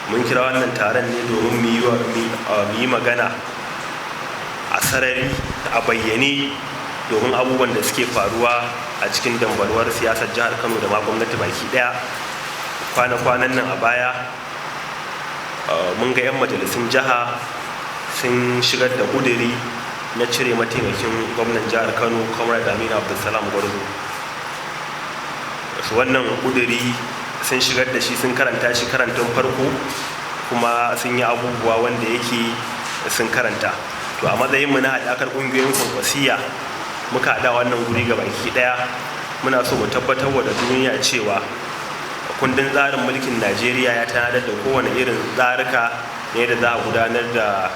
Mun kira wannan taron ne domin mu yi magana a sarari, a bayyane, domin abubuwan da suke faruwa a cikin dambarwar siyasar jihar Kano da ma gwamnati baki daya. Kwana-kwanan nan a baya mun ga 'yan majalisun jiha sun shigar da kuduri na cire mataimakin gwamnan jihar Kano, Comrade Aminu Abdulsalam Gwarzo. Su wannan kuduri sun shigar da shi, sun karanta shi karantun farko, kuma sun yi abubuwa wanda yake sun karanta. To, a matsayin mu na haɗakar ƙungiyoyin Kwankwasiya, muka haɗa wannan guri ga baki ɗaya, muna so mu tabbatar wa da duniya cewa kundin tsarin mulkin Najeriya ya tanadar da kowane irin tsarika ne da za a gudanar da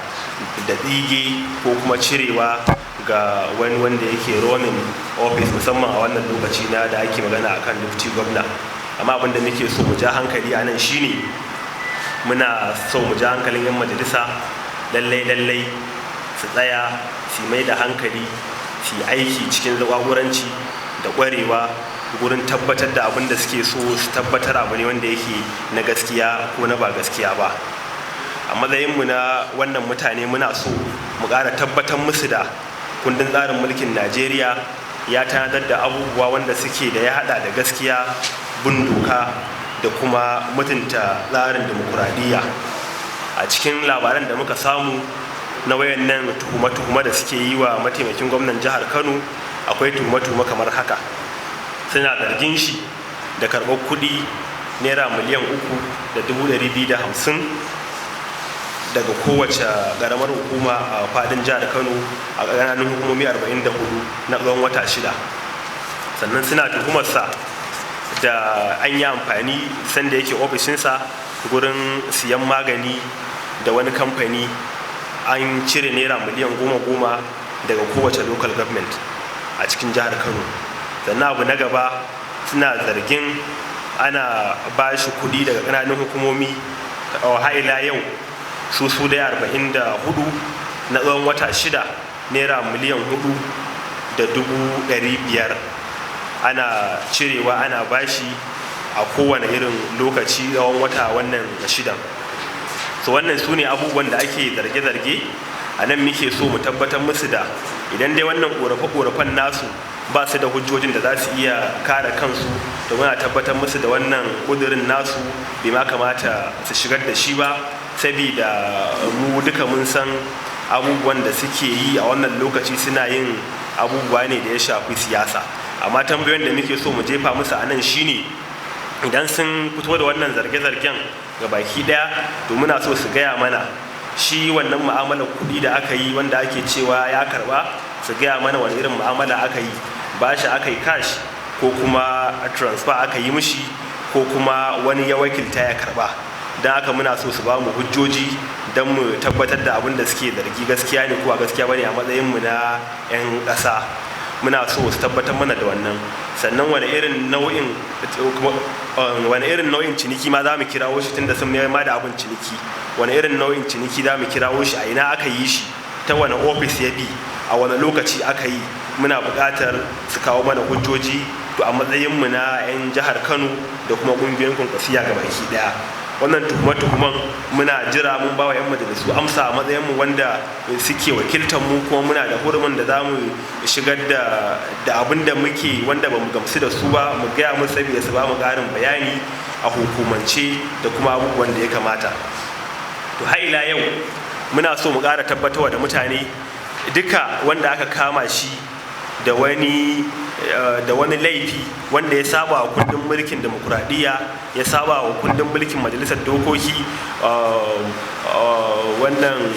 tsige ko kuma cirewa ga wani wanda yake running office, musamman a wannan lokaci na da ake magana akan deputy governor. Amma abin da muke so mu ja hankali a nan shine, muna so mu ja hankalin 'yan majalisa, lallai lallai su tsaya su mai da hankali, su yi aiki cikin zakakuranci da ƙwarewa gurin tabbatar da abin da suke so su tabbatar abu ne wanda yake na gaskiya ko na ba gaskiya ba. A matsayinmu na wannan mutane, muna so mu ƙara tabbatar musu da kundin tsarin mulkin Najeriya ya tanadar da abubuwa wanda suke da ya hada da gaskiya, bin doka da kuma mutunta tsarin dimokuraɗiyya. A cikin labaran da muka samu na wayannan tuhume-tuhume da suke yi wa mataimakin gwamnan jihar Kano, akwai tuhume-tuhume kamar haka: suna zargin shi da karɓar kuɗi ₦3,250,000 daga kowace ƙaramar hukuma a fadin jihar Kano, a ƙananan hukumomi 44, na tsawon wata 6. Sannan suna tuhumarsa da an yi amfani sanda yake ofishinsa gurin siyan magani da wani kamfani, an cire ₦10,000,000 daga kowace local government a cikin jihar Kano. Sannan abu na gaba, suna zargin ana ba shi kuɗi daga ƙananan hukumomi har ila yau su dai 44 na tsawon wata 6, ₦4,500,000 ana cirewa ana bashi a kowane irin lokaci tsawon wata wannan shidan. So wannan su ne abubuwan da ake zarge-zarge. A nan muke so mu tabbatar musu da idan dai wannan ƙorafe-ƙorafen nasu ba su da hujjojin da za su iya kare kansu, da muna tabbatar musu da wannan ƙudurin nasu bai ma kamata su shigar da shi ba, sabida mu duka mun san abubuwan da suke yi a wannan lokaci suna yin abubuwa ne da ya shafi siyasa. Amma tambayoyin da muke so mu jefa musu a nan shine, idan sun fito da wannan zarge-zargen ga baki daya, to muna so su gaya mana shi wannan mu'amalar kuɗi da aka yi wanda ake cewa ya karba, su gaya mana wani irin mu'amala aka yi, ba shi aka yi cash ko kuma transfer aka yi mishi ko kuma wani ya wakilta ya karba. Don haka muna so su ba mu hujjoji don mu tabbatar da abin da suke zargi gaskiya ne ko ba gaskiya bane. A matsayin mu na 'yan ƙasa, muna so su tabbatar mana da wannan. Sannan wani irin nau'in ciniki ma za mu kirawo shi, tunda sun mayar ma da abin ciniki? Wani irin nau'in ciniki za mu kirawo shi? A ina aka yi shi? Ta wani ofis ya bi? A wani lokaci aka yi? Muna buƙatar su kawo mana hujjoji. To, a matsayin mu na 'yan jihar Kano da kuma ƙungiyoyin Kwankwasiya ga baki ɗaya, wannan tuhume-tuhumen muna jira. Mun ba wa 'yan majalisu amsa a matsayin mu wanda suke wakiltar mu, kuma muna da hurumin da za mu shigar da abin da muke wanda ba mu gamsu da su ba, mu gaya musu saboda su ba mu ƙarin bayani a hukumance da kuma abubuwan da ya kamata. To, har ila yau muna so mu ƙara tabbatarwa da mutane, duka wanda aka kama shi da wani laifi wanda ya saba wa kundin mulkin demokuraɗiyya, ya saba wa kundin mulkin majalisar dokoki, wannan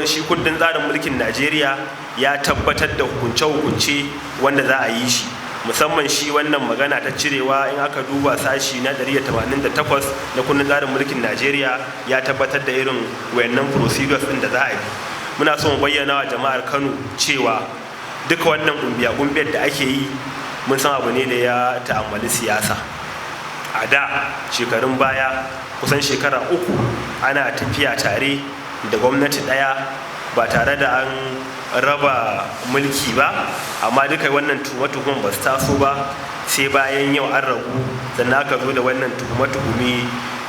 shi kundin tsarin mulkin Najeriya ya tabbatar da hukunce-hukunce wanda za a yi shi, musamman shi wannan magana ta cirewa. In aka duba sashi na 188 na kundin tsarin mulkin Najeriya, ya tabbatar da irin wayannan procedures din da za a bi. Muna so mu bayyana wa jama'ar Kano cewa duka wannan kumbiya-kumbiyar da ake yi, mun san abu ne da ya ta'ammali siyasa. A da shekarun baya, kusan shekara 3 ana tafiya tare da gwamnati ɗaya ba tare da an raba mulki ba, amma duka wannan tuhume-tuhumen ba su taso ba, sai bayan yau an rabu, sannan aka zo da wannan tuhume-tuhume.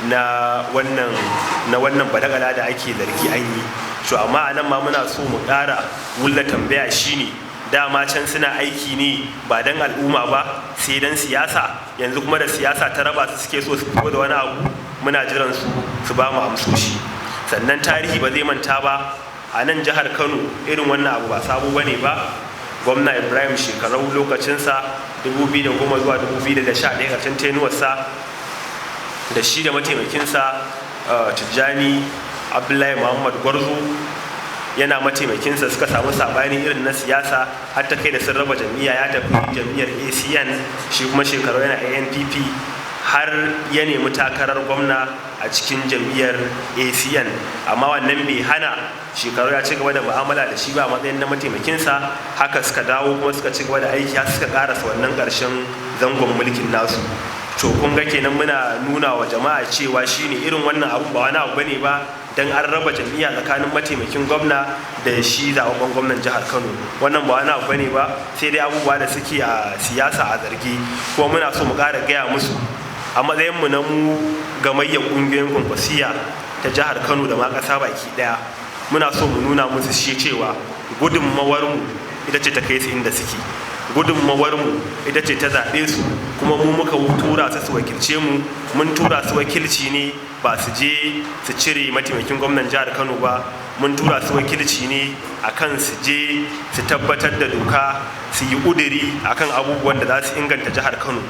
na wannan badagala da ake zargi an yi. To amma a nan ma muna so mu ƙara wulla tambaya, shine dama can suna aiki ne ba don al'umma ba sai don siyasa. Yanzu kuma da siyasa ta raba su, suke so su fito da wani abu. Muna jiran su su ba mu amsoshi. Sannan tarihi ba zai manta ba, a nan jihar Kano irin wannan abu ba sabo bane ba. Gwamna Ibrahim Shekarau, lokacinsa 2010 zuwa 2011, karshen tenuwarsa, da shi da mataimakinsa Tijjani Abdullahi Muhammad Gwarzo yana mataimakinsa, suka samu sabani irin na siyasa har ta kai da sun raba jam'iyya. Ya tafi jam'iyyar ACN, shi kuma Shekarau yana ANPP, har ya nemi takarar gwamna a cikin jam'iyyar ACN. Amma wannan bai hana Shekarau ya ci gaba da mu'amala da shi ba a matsayin na mataimakinsa. Haka suka dawo kuma suka ci gaba da aiki har suka karasa wannan karshen zangon mulkin nasu. To kun ga kenan muna nuna wa jama'a cewa shine irin wannan abun ba wani abu bane ba, dan an raba jam'iyya tsakanin mataimakin gwamna da shi zababben gwamnan jihar Kano. Wannan ba wani abu bane ba, sai dai abubuwa da suke a siyasa a zargi. Kuma muna so mu ƙara gaya musu, a matsayin mu na mu gamayyar ƙungiyoyin Kwankwasiya ta jihar Kano da ma ƙasa baki ɗaya, muna so mu nuna musu shi cewa gudunmawar mu ita ce ta kai su inda suke, gudunmawar mu ita ce ta zaɓe su, kuma mu muka tura su su wakilce mu. Mun tura su wakilci ne, ba su je su cire mataimakin gwamnan jihar Kano ba. Mun tura su wakilci ne akan su je su tabbatar da doka, su yi ƙuduri akan abubuwan da za su inganta jihar Kano.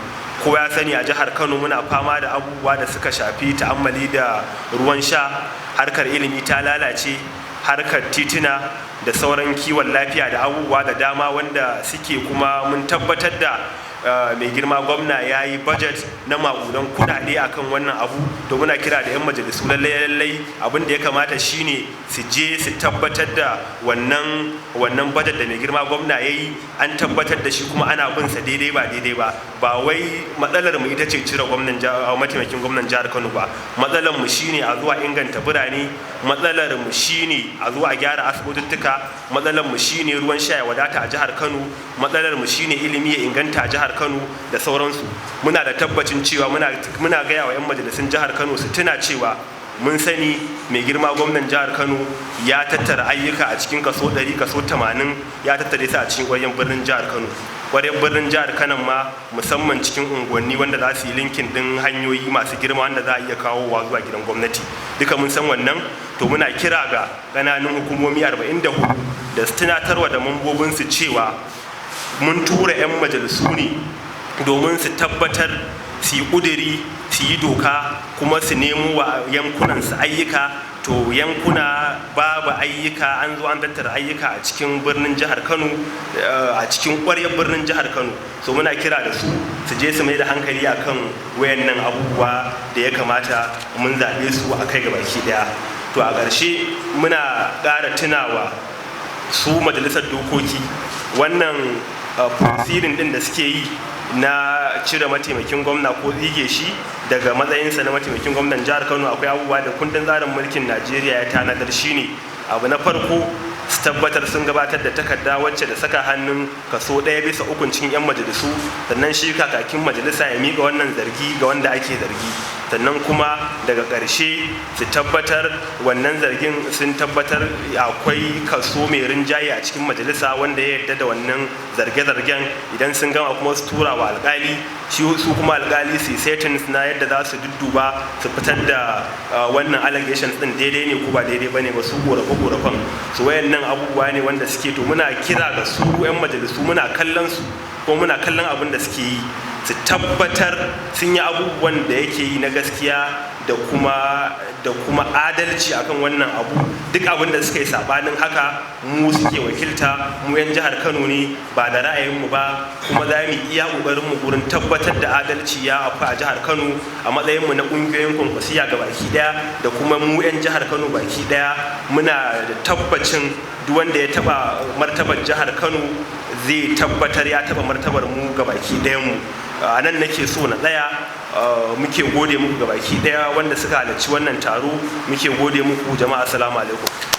Kowa ya sani, a jihar Kano muna fama da abubuwa da suka shafi ta'ammali da ruwan sha, harkar ilimi ta lalace, harkar tituna da sauran kiwon lafiya da abubuwa da dama wanda suke. Kuma mun tabbatar da mai girma gwamna ya yi budget na maƙudan kudade akan wannan abu. To muna kira da 'yan majalisu, lallai lallai abin da ya kamata shine su je su tabbatar da wannan budget da mai girma gwamna ya yi, an tabbatar da shi kuma ana bin sa daidai ba daidai ba. Ba wai matsalar mu ita ce cire gwamnan, mataimakin gwamnan jihar Kano ba. Matsalar mu shine a zuwa inganta birane, matsalar mu shine a zuwa gyara asibitittuka, matsalar mu shine ruwan sha ya wadata a jihar Kano, matsalar mu shine ilimi ya inganta a jihar Kano da sauransu. Muna da tabbacin cewa muna gaya wa 'yan majalisun jihar Kano su tuna cewa mun sani mai girma gwamnan jihar Kano ya tattara ayyuka a cikin kaso 100, kaso 80 ya tattare su a cikin ƙwaryen birnin jihar Kano. Ƙwaryen birnin jihar Kano ma musamman cikin unguwanni wanda za su yi linking ɗin hanyoyi masu girma wanda za a iya kawowa zuwa gidan gwamnati. Duka mun san wannan. To muna kira ga ƙananan hukumomi 44 da su tunatarwa da mambobinsu cewa mun tura 'yan majalisu ne domin su tabbatar, su yi ƙuduri, su yi doka, kuma su nemo wa yankunan su ayyuka. To yankuna babu ayyuka, an zo an tattara ayyuka a cikin birnin jihar Kano, a cikin ƙwaryar birnin jihar Kano. So muna kira da su su je su mai da hankali akan wayannan abubuwa da ya kamata mun zaɓe su a kai gabaki ɗaya. To a ƙarshe muna ƙara tunawa su majalisar dokoki, wannan proceeding din da suke yi na cire mataimakin gwamna ko tsige shi daga matsayinsa na mataimakin gwamnan jihar Kano, akwai abubuwa da kundin tsarin mulkin Najeriya ya tanadar. Shine abu na farko, su tabbatar sun gabatar da takarda wacce da saka hannun kaso 1/3 cikin 'yan majalisu, sannan shi kakakin majalisa ya miƙa wannan zargi ga wanda ake zargi. Sannan kuma daga ƙarshe su tabbatar wannan zargin, sun tabbatar akwai kaso mai rinjaye a cikin majalisa wanda ya yarda da wannan zarge-zargen. Idan sun gama kuma su tura wa alkali shi, su kuma alkali su settings na yadda za su dudduba su fitar da wannan allegations din daidai ne ko ba daidai bane ba, su korafe-korafen su. Wayannan abubuwa ne wanda suke. To muna kira ga su 'yan majalisu, muna kallon su ko muna kallon abin da suke yi, su tabbatar sun yi abubuwan da yake yi na gaskiya da kuma adalci akan wannan abu. Duk abin da suka yi sabanin haka, mu suke wakilta, mu 'yan jihar Kano ne, ba da ra'ayinmu ba. Kuma za mu iya ƙoƙarin mu gurin tabbatar da adalci ya afu a jihar Kano. A matsayinmu na ƙungiyoyin Kwankwasiya ga baki ɗaya da kuma mu 'yan jihar Kano baki ɗaya, muna da tabbacin duk wanda ya taba martabar jihar Kano zai tabbatar ya taba martabar mu ga baki ɗayan mu. A nan nake so na tsaya. Muke gode muku ga baki ɗaya wanda suka halarci wannan taro. Muke gode muku, jama'a. Assalamu alaikum.